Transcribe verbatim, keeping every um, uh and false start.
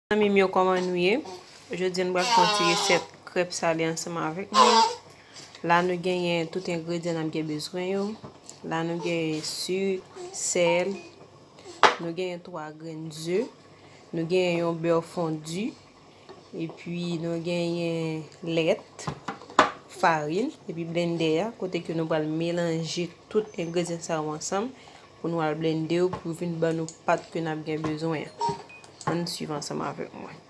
Zanmi m yo, kòman nou ye? Jodi a nou pral fè yon ti resèt krèp sale ansanm avèk mwen. La nou genyen tout engredyan n ap gen bezwen yo. La nou genyen sik, sèl, nou genyen twa grenn ze, nou genyen yon bè fondi, epi nou genyen lèt, farin, epi blendè a, kote ke nou pral melanje tout engredyan sa yo ansanm pou nou al blende yo pou vin ban nou pat ke n ap gen bezwen an. Ann swiv ansanm avèk mwen.